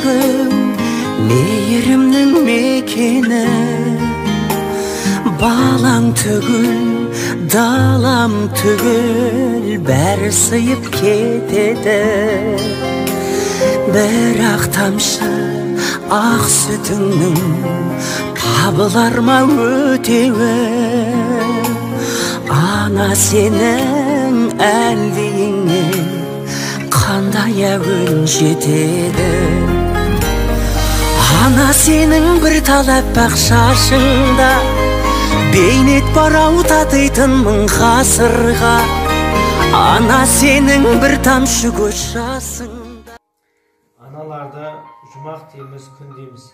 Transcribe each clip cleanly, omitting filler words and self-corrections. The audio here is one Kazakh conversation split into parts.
Жүрегім мейірімнің мекені, балаң түгіл, далам түгіл, бәрі сыйып кетеді. Бірақ тамшы ақ сүтіңнің табылар ма өтеуі? Ана сенің әлдиіңе қандай әуен жетеді? Ана сенің бір тал аппақ шашыңда бейнет бар ау татитын мың ғасырға. Ана сенің бір тамшы көз жасыңда. Аналарды жұмақ дейміз, күн дейміз,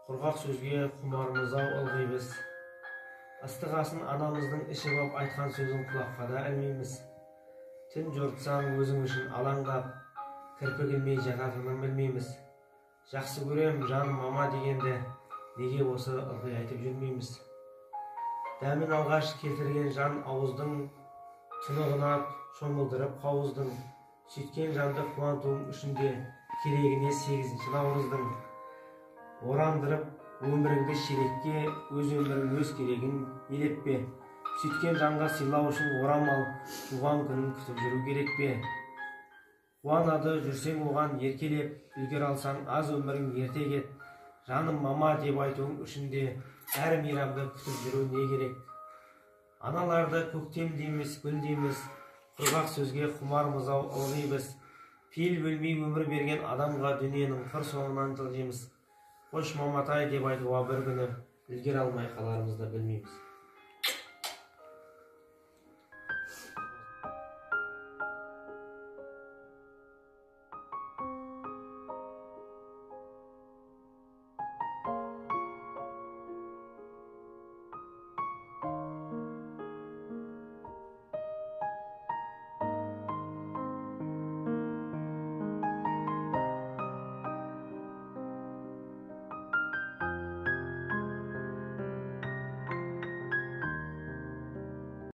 құрғақ сөзге құмармыз ау ылғи біз. Ыстық асын анамыздың ішіп ап айтқан сөзін құлаққа да ілмейміз. Түн жортсаң өзің үшін алаңдап, кірпік ілмей жататынын білмейміз. Жақсы көрем жаным мама дегенді неге осы ылғи айтып жүрмейміз? Дәмін алғаш келтірген жан ауыздың, тұнығына шомылдырып қауыздың, сөйткен жанды қуантуың үшін де керегіне 8 наурыздың. Орандырып өміріңді шелекке, өз өмірің өз керегін елетпе. Сөйткен жанға сыйлау үшін орамал, туған күнін күтіп жүру керек пе? Қуанады жүрсең оған еркелеп, үлгере алсаң аз өмірің ерте кет. Жаным мама деп айтуың үшін де әр мейрамды күтіп жүру не керек? Аналарды көктем дейміз, гүл дейміз, құрғақ сөзге құмармыз ау ылғи біз. Пейіл бөлмей өмір берген адамға дүниенің қыр соңынан жылжимыз. Қош маматай деп айтуға бір күні үлгере алмай қаларымызды білмейміз.